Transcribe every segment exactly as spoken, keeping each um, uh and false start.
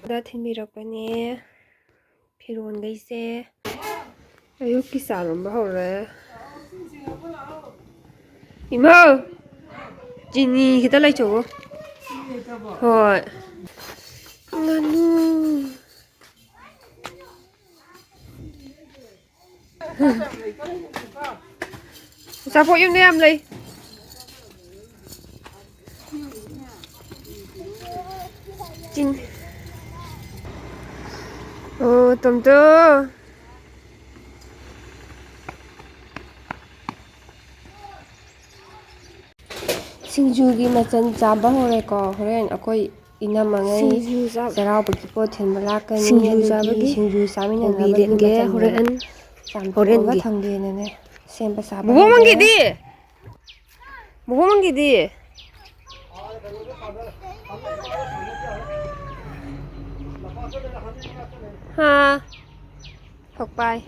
ꯗ ꯊꯤꯟꯕꯤꯔꯛꯄꯅꯦ꯫ ꯐꯤꯔꯣꯟꯈꯩꯁꯦ꯫ ꯑꯌꯨꯛꯀꯤ ꯆꯥ ꯂꯣꯟꯕ ꯍꯧꯔꯦ꯫ ꯏꯃꯧ! ꯆꯤꯅꯤ ꯈꯤꯇ ꯂꯩꯆꯣꯕꯨ꯫ ꯍꯣꯏ꯫ ꯉꯥꯅꯨ꯫ ꯑꯆꯥꯄꯣꯠ ꯌꯨꯝꯗ ꯌꯥꯝ ꯂꯩ꯫ ꯆꯤꯟ-, ꯑꯣ, ꯇꯣꯝꯇꯣ꯫ ꯁꯤꯡꯖꯨꯒꯤ ꯃꯆꯜ ꯆꯥꯕ ꯍꯧꯔꯦꯀꯣ꯫ ꯍꯣꯔꯦꯟ ꯑꯩꯈꯣꯏ ꯏꯅꯝꯃꯉꯩ ꯁꯤꯡꯖꯨ ꯆꯥ-, ꯆꯩꯔꯥꯎꯕꯒꯤ ꯄꯣꯠ ꯊꯤꯟꯕ ꯂꯥꯛꯀꯅꯤ꯫ ꯁꯤꯡꯖꯨ ꯑꯗꯨꯒꯤ ꯆꯥꯕꯒꯤ ꯁꯤꯡꯖꯨ ꯆꯥꯃꯤꯟꯅꯅꯕꯒꯤ ꯀꯣꯕꯤ ꯂꯦꯟꯒꯦ ꯃꯆꯜ ꯍꯣꯔꯦꯟ꯫ ꯆꯥꯝꯊꯣꯛꯑꯒ ꯍꯣꯔꯦꯟꯒꯤ꯫ ꯊꯝꯒꯦꯅꯅꯦ ꯁꯦꯝꯕ ꯁꯥꯕ ꯕꯣꯕꯣ ꯍꯧꯔꯦ꯫ ꯃꯪꯒꯤꯗꯤ? ꯕꯣꯕꯣ ꯃꯪꯒꯤꯗꯤ? ꯍꯥ? ꯊꯣꯛꯄꯥꯏ꯫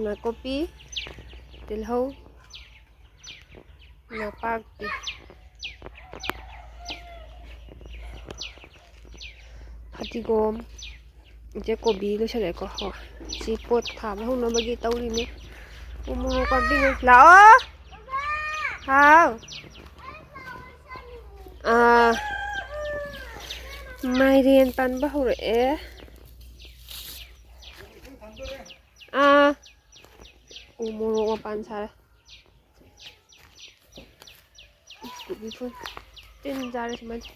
ꯅꯥꯀꯨꯞꯄꯤ, ꯇꯤꯜꯍꯧ, ꯅꯄꯥꯛꯄꯤ, ꯐꯗꯤꯒꯣꯝ, ꯏꯆꯦ ꯀꯣꯕꯤ ꯂꯣꯏꯁꯤꯜꯂꯛꯑꯦꯀꯣ꯫ ꯍꯣ, ꯁꯤ ꯄꯣꯠ ꯊꯥꯕ ꯍꯧꯅꯕꯒꯤ ꯇꯧꯔꯤꯅꯦ꯫ ꯎ ꯃꯣꯔꯣꯛ ꯄꯥꯝꯕꯤꯅꯦ꯫ ꯂꯥꯛꯑꯣ꯫ ꯍꯥꯎ꯫ ꯑꯥ, ꯃꯥꯏꯔꯦꯟ ꯄꯥꯟꯕ ꯍꯧꯔꯛꯑꯦ꯫ ꯑꯥ, ꯎ ꯃꯣꯔꯣꯛ ꯃꯄꯥꯟ ꯁꯥꯔꯦ꯫ ꯇꯤꯟ ꯆꯥꯔꯦ ꯁꯨꯃꯥꯏꯅ꯫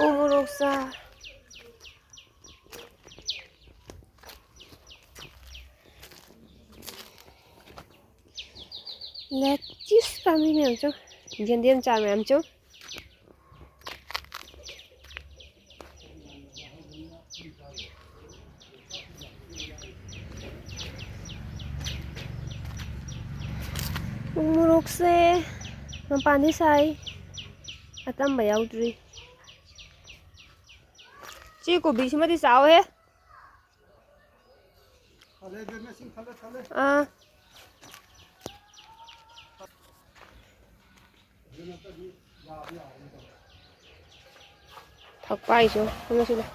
ꯎ ꯃꯣꯔꯣꯛ ꯆꯥ꯫ ꯂꯦꯇ꯭ꯌꯨꯁ ꯄꯥꯝꯕꯤ ꯃꯌꯥꯝꯁꯨ, ꯌꯦꯟꯗꯦꯝ ꯆꯥꯔ ꯃꯌꯥꯝꯁꯨ꯫ ꯎ ꯃꯣꯔꯣꯛꯁꯦ ꯃꯄꯥꯟꯗꯤ ꯁꯥꯏ, ꯑꯇꯝꯕ ꯌꯥꯎꯗ꯭ꯔꯤ꯫ ꯁꯤ ꯀꯣꯕꯤꯁꯤꯃꯗꯤ ꯆꯥꯎꯍꯦ꯫ ꯑꯥ꯫ ꯊꯛꯄ ꯍꯥꯏꯁꯨ ꯑꯃꯁꯨ ꯂꯩ꯫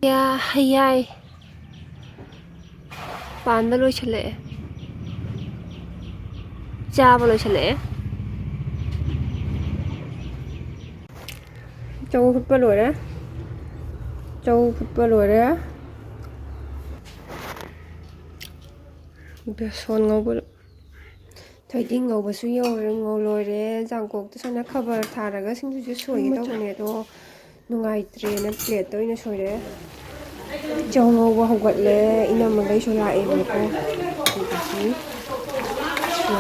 ꯌꯥ, ꯍꯌꯥꯏ ꯄꯥꯟꯕ ꯂꯣꯏꯁꯤꯜꯂꯛꯑꯦ, ꯆꯥꯕ ꯂꯣꯏꯁꯤꯜꯂꯛꯑꯦ꯫ ꯆꯧ ꯐꯨꯠꯄ ꯂꯣꯏꯔꯦ, ꯆꯧ ꯐꯨꯠꯄ ꯂꯣꯏꯔꯦ꯫ ꯕꯦꯁꯣꯟ ꯉꯧꯕ, ꯊꯣꯏꯗꯤꯡ ꯉꯧꯕꯁꯨ ꯌꯧꯔꯦ, ꯉꯧ ꯂꯣꯏꯔꯦ꯫ ꯖꯥꯡꯀꯣꯛꯇ ꯁꯣꯝꯗ ꯈꯕꯔ ꯊꯥꯔꯒ ꯁꯤꯡꯖꯨꯁꯨ ꯁꯣꯏꯒꯦ ꯇꯧꯕꯅꯦ, ꯑꯗꯣ ꯅꯨꯡꯉꯥꯏꯇ꯭ꯔꯦꯅ ꯄ꯭ꯂꯦꯠꯇ ꯑꯣꯏꯅ ꯁꯣꯏꯔꯦ꯫ ꯆꯧ ꯉꯧꯕ ꯍꯧꯒꯠꯂꯦ, ꯏꯅꯝꯃꯈꯩꯁꯨ ꯂꯥꯛꯑꯦꯕꯀꯣ꯫ ꯑꯗꯨꯗꯒꯤ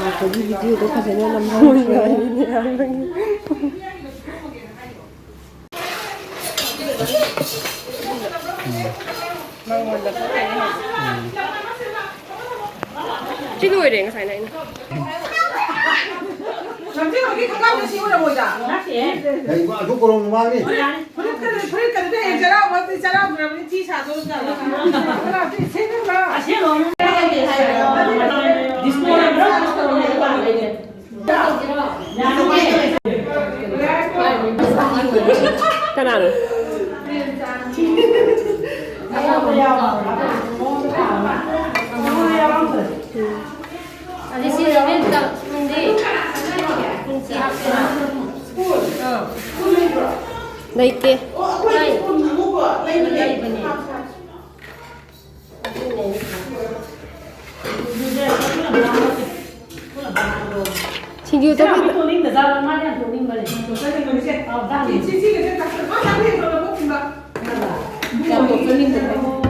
ꯂꯥꯛꯄꯒꯤ ꯚꯤꯗꯤꯑꯣꯗꯣ ꯐꯖꯅ ꯅꯝꯍꯧꯗ꯭ꯔꯦ꯫ ꯁꯤ ꯂꯣꯏꯔꯦ ꯉꯁꯥꯏꯅ ꯑꯩꯅ꯫ ꯂꯝꯖꯦꯜ ꯍꯧꯖꯤꯛ ꯈꯪꯒꯥꯎꯗ ꯁꯤ ꯎꯔꯝꯃꯣꯏꯗ꯫ ꯀꯩ ꯋꯥ ꯑꯗꯨ ꯀꯣꯔꯣꯡ ꯃꯃꯥꯡꯅꯤ꯫ ꯐꯨꯔꯤꯠ ꯀꯔꯤ, ꯐꯨꯔꯤꯠ ꯀꯔꯤꯗ ꯍꯌꯦꯡ ꯆꯩꯔꯥꯎꯕ ꯅꯠꯇꯦ, ꯆꯩꯔꯥꯎꯗ꯭ꯔꯕꯅꯤ ꯊꯤ ꯁꯥꯗꯧꯔꯤ ꯖꯥꯠꯂꯣ? ꯁꯦꯡꯅ꯫ ꯀꯅꯥꯅꯣ? ꯑꯗꯤ ꯁꯤ ꯅꯨꯃꯤꯠꯇ ꯅꯪꯗꯤ ꯄꯨꯟꯁꯤ ꯍꯥꯞꯄꯦ꯫ ꯑꯥ꯫ ꯂꯩꯇꯦ꯫ ꯂꯩ꯫ ꯂꯩꯕꯅꯦ꯫ ꯁꯤꯡꯖꯨ ꯆꯥꯕ ꯇꯣꯛꯅꯤꯡꯗꯖꯥꯠꯂꯣ? ꯃꯥꯗꯤ ꯌꯥꯝ ꯇꯣꯛꯅꯤꯡꯕꯅꯦ꯫ ꯑꯥꯎ, ꯆꯥꯅꯤꯡꯕꯅꯦ꯫ ꯌꯥꯝ ꯇꯣꯛꯆꯅꯤꯡꯗꯕꯅꯦ꯫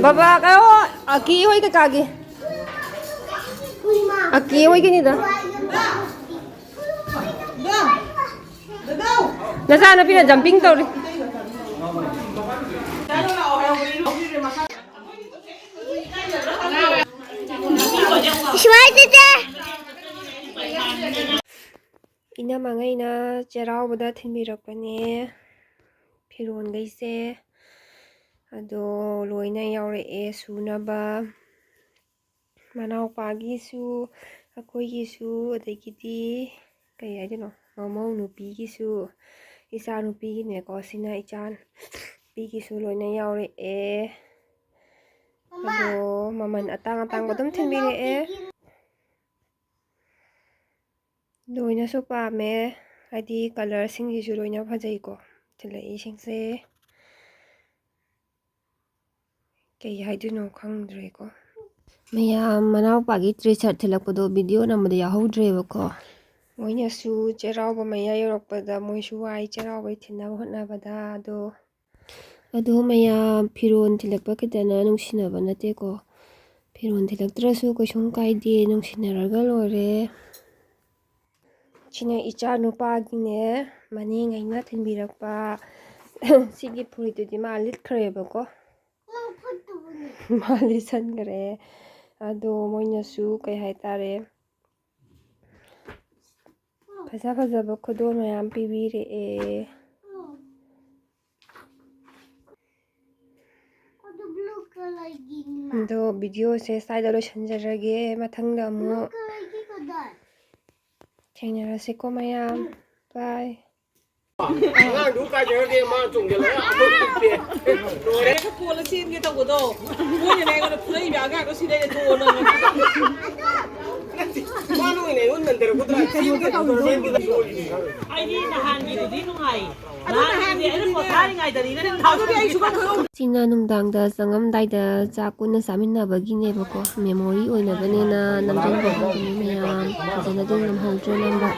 ꯕꯕꯥ ꯀꯩꯅꯣ, ꯑꯀꯤ ꯍꯣꯏ ꯀꯩꯀꯥꯒꯤ꯫ ꯑꯀꯤ ꯍꯣꯏꯒꯤꯅꯤꯗ꯫ ꯅꯆꯥꯅꯨꯄꯤꯅ jumping ꯇꯧꯔꯤ꯫ ꯏꯅꯝꯃꯉꯩꯅ ꯆꯩꯔꯥꯎꯕꯗ ꯊꯤꯟꯕꯤꯔꯛꯄꯅꯦ ꯐꯤꯔꯣꯟꯈꯩꯁꯦ꯫ ꯑꯗꯣ ꯂꯣꯏꯅ ꯌꯥꯎꯔꯛꯑꯦ ꯁꯨꯅꯕ꯫ ꯃꯅꯥꯎꯄꯥꯒꯤꯁꯨ, ꯑꯩꯈꯣꯏꯒꯤꯁꯨ, ꯑꯗꯒꯤꯗꯤ ꯀꯩ ꯍꯥꯏꯗꯣꯏꯅꯣ, ꯃꯃꯧ ꯅꯨꯄꯤꯒꯤꯁꯨ, ꯏꯆꯥ ꯅꯨꯄꯤꯒꯤꯅꯦꯀꯣ꯫ ꯁꯤꯅ ꯏꯆꯥ ꯅꯨꯄꯤꯒꯤꯁꯨ ꯂꯣꯏꯅ ꯌꯥꯎꯔꯛꯑꯦ꯫ ꯑꯗꯣ ꯃꯃꯜ ꯑꯇꯥꯡ ꯑꯇꯥꯡꯕ ꯑꯗꯨꯝ ꯊꯤꯟꯕꯤꯔꯛꯑꯦ꯫ ꯂꯣꯏꯅꯁꯨ ꯄꯥꯝꯃꯦ, ꯍꯥꯏꯗꯤ colourꯁꯤꯡꯁꯤꯁꯨ ꯂꯣꯏꯅ ꯐꯖꯩꯀꯣ ꯊꯤꯜꯂꯛꯏꯁꯤꯡꯁꯦ꯫ ꯀꯩ ꯍꯥꯏꯗꯣꯏꯅꯣ ꯈꯪꯗ꯭ꯔꯦꯀꯣ꯫ ꯃꯌꯥꯝ, ꯃꯅꯥꯎꯄꯥꯒꯤ T-shirt ꯊꯤꯜꯂꯛꯄꯗꯣ video ꯅꯝꯕꯗ ꯌꯥꯎꯍꯧꯗ꯭ꯔꯦꯕꯀꯣ꯫ ꯃꯣꯏꯅꯁꯨ ꯆꯩꯔꯥꯎꯕ ꯃꯌꯥ ꯌꯧꯔꯛꯄꯗ ꯃꯣꯏꯁꯨ ꯋꯥꯏ ꯆꯩꯔꯥꯎꯕꯩ ꯊꯤꯟꯅꯕ ꯍꯣꯠꯅꯕꯗ꯫ ꯑꯗꯣ, ꯑꯗꯣ ꯃꯌꯥꯝ, ꯐꯤꯔꯣꯜ ꯊꯤꯜꯂꯛꯄ ꯈꯛꯇꯅ ꯅꯨꯡꯁꯤꯅꯕ ꯅꯠꯇꯦꯀꯣ꯫ ꯐꯤꯔꯣꯜ ꯊꯤꯜꯂꯛꯇ꯭ꯔꯁꯨ ꯀꯩꯁꯨꯝ ꯀꯥꯏꯗꯦ, ꯅꯨꯡꯁꯤꯅꯔꯒ ꯂꯣꯏꯔꯦ꯫ ꯁꯤꯅ ꯏꯆꯥ ꯅꯨꯄꯥꯒꯤꯅꯦ, ꯃꯅꯦꯉꯩꯅ ꯊꯤꯟꯕꯤꯔꯛꯄ꯫ ꯁꯤꯒꯤ ꯐꯨꯔꯤꯠꯇꯨꯗꯤ ꯃꯥ ꯂꯤꯠꯈ꯭ꯔꯦꯕꯀꯣ꯫ ꯃꯥ ꯂꯤꯠꯁꯟꯈ꯭ꯔꯦ꯫ ꯑꯗꯣ ꯃꯣꯏꯅꯁꯨ ꯀꯩ ꯍꯥꯏꯇꯥꯔꯦ, ꯐꯖ ꯐꯖꯕ ꯈꯨꯗꯣꯜ ꯃꯌꯥꯝ ꯄꯤꯕꯤꯔꯛꯑꯦ꯫ ꯑꯗꯣ videoꯁꯦ ꯁ꯭ꯋꯥꯏꯗ ꯂꯣꯏꯁꯤꯟꯖꯔꯒꯦ꯫ ꯃꯊꯪꯗ ꯑꯃꯨꯛ ꯊꯦꯡꯅꯔꯁꯤꯀꯣ ꯃꯌꯥꯝ꯫ Bye꯫ ꯑꯉꯥꯡꯗꯨ ꯀꯥꯏꯗꯧꯔꯒꯦ? ꯃꯥ ꯆꯣꯡꯁꯤꯜꯂꯒ ꯑꯩꯈꯣꯏ ꯄꯤꯛꯄꯦ꯫ ꯂꯣꯏꯔꯦ꯫ ꯀꯣꯜꯂ ꯆꯦꯟꯒꯦ ꯇꯧꯕꯗꯣ꯫ ꯃꯣꯏꯅꯅꯦ ꯑꯩꯉꯣꯟꯗ ꯐꯨꯔꯛꯏꯕ ꯑꯉꯥꯡꯗꯣ ꯁꯤꯗꯩꯗ ꯇꯣꯛꯑꯣ ꯅꯪ꯫ ꯃꯥꯅ ꯑꯣꯏꯅ ꯑꯩꯉꯣꯟꯗ ꯅꯟꯊꯔꯛꯄꯗꯨꯗ ꯆꯦꯟꯒꯦ ꯇꯧꯕꯗꯣ꯫ ꯑꯩꯗꯤ ꯅꯍꯥꯟꯒꯤꯗꯨꯗꯤ ꯅꯨꯡꯉꯥꯏ꯫ ꯅꯍꯥꯟꯒꯤꯗꯤ ꯑꯩꯅ ꯄꯣꯊꯥꯔꯤꯉꯩꯗꯗꯤ ꯅꯪ ꯁꯤꯅ ꯅꯨꯡꯗꯥꯡꯗ ꯆꯪꯉꯝꯗꯥꯏꯗ ꯆꯥꯛ ꯄꯨꯟꯅ ꯆꯥꯃꯤꯟꯅꯕꯒꯤꯅꯦꯕꯀꯣ꯫ Memory ꯑꯣꯏꯅꯕꯅꯦꯅ ꯅꯝꯖꯟꯕ ꯈꯛꯇꯅꯤ ꯃꯌꯥꯝ꯫ ꯐꯖꯅꯗꯤ ꯅꯝꯍꯧꯗ꯭ꯔꯦ ꯅꯝꯕ꯫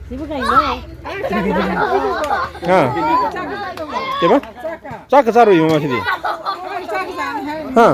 ꯁꯤꯕꯨ ꯀꯩꯅꯣ? ꯍꯥ? ꯀꯩꯕ? ꯆꯥꯛꯀ ꯆꯥꯔꯣꯏꯕ ꯉꯁꯤꯗꯤ? ꯍꯥ?